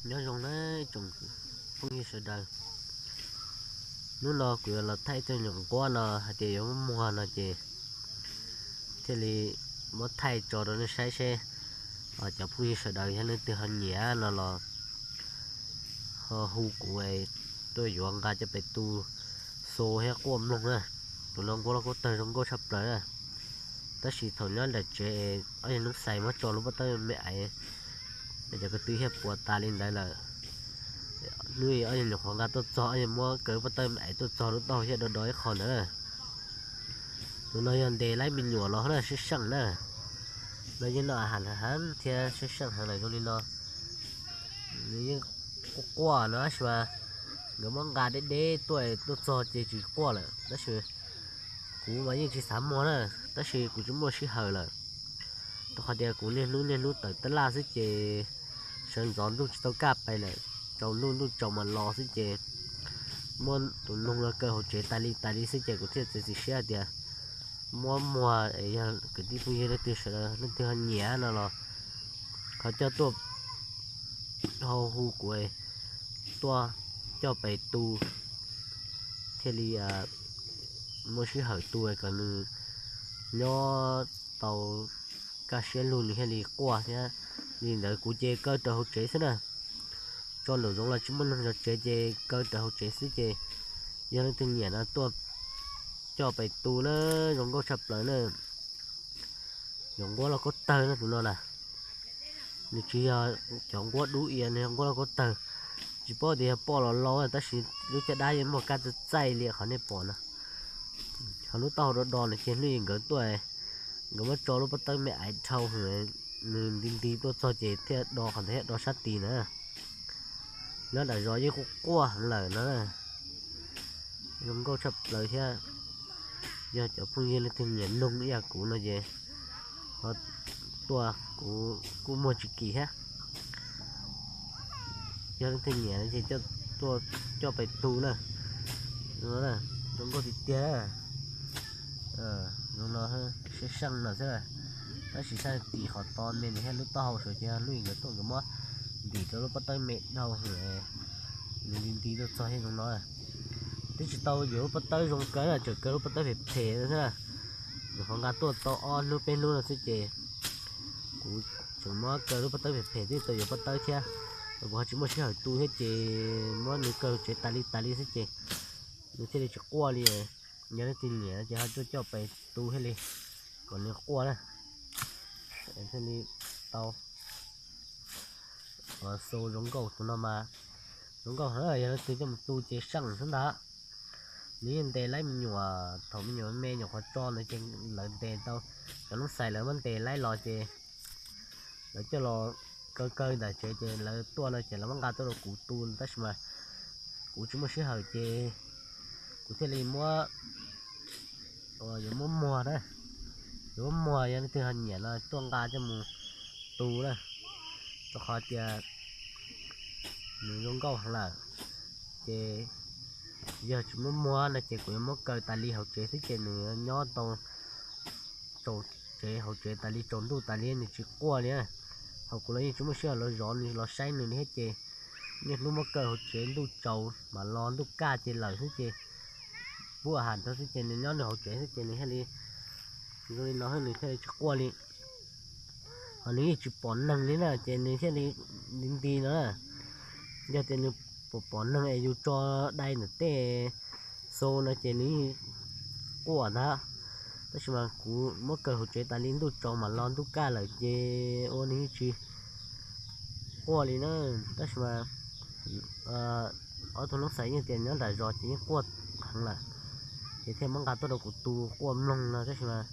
Nyob zoo nawb tsoom phooj ywg sawv daws. Hnub no kuv yuav los thaij ib tug nyuam nquab no hais tias yuav muab muag no ces thiaj li muab thaij tso rau nej saib seb cov phooj ywg sawv daws yog leej twg ho nyiam no los ho hu kuv tuaj yuav nqa coj pem tu xo thiab quaj mloog na. Tus no nquab lauj kaub tawg zoo nkauj tshaj plaws na. Tab sis thaum nyob nram tsev es ob yawg Hnub Xais muab tso lub pob tawb me aiv, cov ko tw thiaj puas tas li ntawd lawm. Hnub ob yawg nyuam qhuav nqa tuaj txog, ob yawg muab kaw lub pob tawb me aiv tuaj txog lub taub hau thiaj do do ib qho ntawd. Tus no yog ntes laib me nyuam los na, sib seej na. No yeej noj heev thiab sib seej heev lawm zoo li no. Nws yeej quaj quaj no tab sis mas nkawd muab nqa deb deb tuaj, tuaj txog ces tsis quaj lawm tab sis kuv mas yeej tsis xav muag na, tab sis kuv tsis muaj sij hawm lawm. Rau qhov tias kuv niaj hnub niaj hnub tawm tab laj xwb ces sawv ntxov ntuj tsis tau kaj pais lawm, tsaus ntuj ntuj tsaus mas los xwb ces muab tus noog los kaw hauv tsev tas li tas li xwb ces kuv thiaj txiav txim siab hais tias muab muag es yog kwv tij phooj ywg leej twg sawv daws leej twg ho nyiam no los ho coj tuaj, ho hu kuv tuaj coj pem tu thiaj li muaj sij hawm tu kom nws nyob tau kaj siab lug nws thiaj li quaj thiab. Li ntawd kuv ces kaw raws hauv tsev xwb na. Tso nraum zoov los tsis muaj neeg zov tsev ces kaw raws hauv tsev xwb ces yog leej twg nyiam no tuaj coj pem tu na, zoo nkauj tshaj plaws na. Yog nquab lauj kaub tawg no tus no na. Nws tsis yog cov nquab dub iav, nws yog nquab lauj kaub tawg. Tsis paub tias yog poj los laus tab sis lub caj dab yeej muaj kab txaij txaij li qhov nej pom no. Ho lub taub hau do do no ces hnub ib nkawd tuaj, nkawd muab tso lub pob tawb me aiv dhau hwv, nws nti nti tuaj txog ces thiaj do qhov ntawd thiab do sab tid na. Nyob nram zos yeej quaj quaj heev lawm no. Zoo nkauj tshaj plaws thiab. Yog cov phooj ywg leej twg nyiam noog ib yam kuv no ces ho tuaj, kuv kuj muag tsis kim thiab. Yog leej twg nyiam ces tuaj coj pem tu na. Zoo nkauj tiag tiag. Zoo no sib seej no xwb. Tab sis sab tim qhov to me nws thiab lub taub hau saum ces yog hnub ib nkawd tuaj nkawd muab ntim rau lub pob tawb me dhau hwv, nws nti nti tuaj txog thiab zoo no. Twb tsis tau yuav lub pob tawb zoo kaw na, tseem kaw lub pob tawb phem phem xwb na. Nyuam qhuav nqa tuaj tau ob hnub peb hnub no xwb ces kuv tseem muab kaw lub pob tawb phem phem twb tau yuav pob tawb thiab, kuv ho tsis muaj sij hawm tu thiab ces muab nws kaw tsev tas li tas li xwb ces nws thiaj li tsis quaj li. Yog leej twg nyiam ces ho tuaj coj pem tu thiaj li kom nws quaj na, thiaj li tau. Xu zoo nkauj tus no mas zoo nkauj heev, yog leej twg coj mus tu ces seej xwb ntag. Nws yeej ntes laib me nyuam, thaum me nyuam me nyuam qhuav tso ntawd ces lawv ntes tau, cov noob xais lawv muab ntes laib los ces lawv coj los kaw kaw ntawm tsev ces lawv tuaj no ces lawv muab nqa tuaj rau kuv tu tab sis mas kuv tsis muaj sij hawm ces kuv thiaj li muab, yuav muab muag na, yuav muab muag, yog leej twg ho nyiam no tuaj nqa coj mus tu na, rau qhov tias nws zoo nkauj heev lawm. Ces yog tsis muab muag no ces kuv yuav muab kaw tas li hauv tsev xwb ces nws nyob tau tsaus tsev hauv tsev tas li, tsaus ntuj tas li nws tsis quaj li. Ho kuv los yeej tsis muaj sij hawm los zov nws los saib nws li thiab ces niaj hnub muab kaw hauv tsev, ntuj tsaus mas los ntuj kaj ces lawm xwb ces pub a has rau xwb ces nws nyob nws hauv tsev xwb ces nws thiaj li zoo li no nws thiaj li tsis quaj li. Ho nws yeej tsis pom neeg li na ces nws thiaj li nti nti no na. Yog tias nws pom pom neeg es yus tso dai ntawm tej xu no ces nws yeej quaj ntag. Tab sis mas kuv muab kaw hauv tsev tas li, ntuj tsaus mam los ntuj kaj lawm ces ua nws yeej tsis quaj li na. Tab sis mas ob tug noob xais yeej tias nyob nram zos ces yeej quaj heev lawm, ces thiaj muab nqa tuaj rau kuv tu quaj mloog no, tab sis mas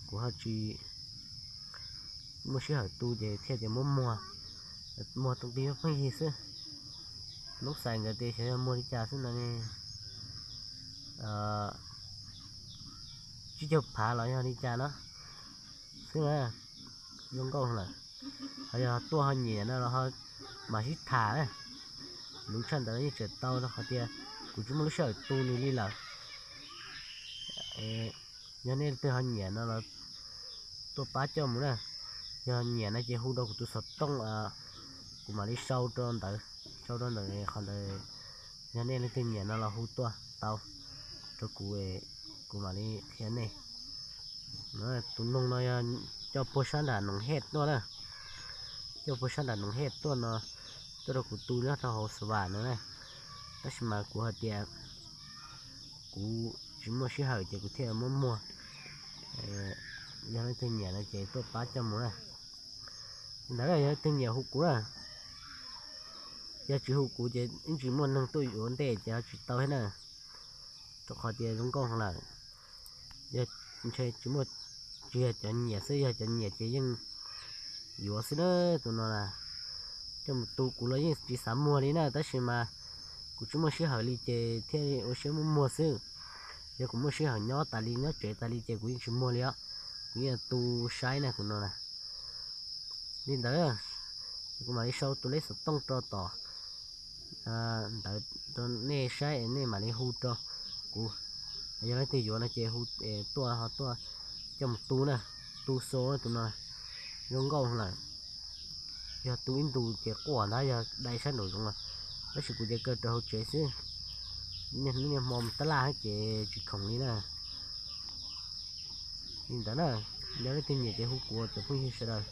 kuv ho tsis muaj sij hawm tu ces thiaj tias muab muag, muag tus nqi pheej yig xwb. Noob xais nkawd tias xyov yog muag li cas xwb no ne, tsib caug phav los yog li cas no xwb na, zoo nkauj lawm. Ho yog tuaj ho nyiam no los ho mam sib tham na. Luv tshaj ntawd yeej tseem tau rau qhov tias kuv tsis muaj lub sij hawm tu nws li lawm. Yog nej leej twg ho nyiam no los tuaj pab coj mus na. Yog nyiam no ces hu rau kuv tus xov tooj, kuv Mam li sau rau ntawd, sau rau ntawm qhov ntawd. Yog nej leej twg nyiam no los hu tuaj tau rau kuv, kuv mam li qhia nej. Tus noog no yog coj puag sab nram Noov Hej tuaj na, coj puag sab nram Noov Hej tuaj no, tuaj rau kuv tu nyob rau hauv Xav Vam no na. Tab sis mas kuv hais tias kuv tsis muaj sij hawm ces kuv thiaj muab muag. Yog leej twg nyiam no ces tuaj pab coj mus na. Ntawd yog leej twg nyiam hu kuv na, yog tsis hu kuv ces yeej tsis muaj neeg tuaj yuav ntej ces ho tsis tau thiab na. Rau qhov tias zoo nkauj lawm, yog ntshe tsis muaj, tsis yog cov nyiam xwb, yog cov nyiam ces yeej yuav xwb na. Tus no na, coj mus tu kuv los yeej tsis xav muag li na, tab sis mas kuv tsis muaj sij hawm li ces thiaj ua siab muab muag xwb. Yog kuv muaj sij hawm nyob tas li, nyob tsev tas li ces kuv yeej tsis muag li os. Kuv yeej tu saib na tus no na. Li ntawd, kuv mam li sau tus lej xov tooj rau tom ntawd rau nej saib, nej mam li hu rau kuv. Yog leej twg yuav no ces hu tuaj, ho tuaj coj mus tu na, tu xo tus no. Zoo nkauj lawm, yog tu ib ntus ces quaj ntag, yog dai sab nraum zoov los. Tab sis kuv ces kaw rau hauv tsev xwb, niaj hmo tab laj ces tsis khoom li na. Li ntawd na, yog leej twg nyiam ces hu kuv cov phooj ywg sawv daws.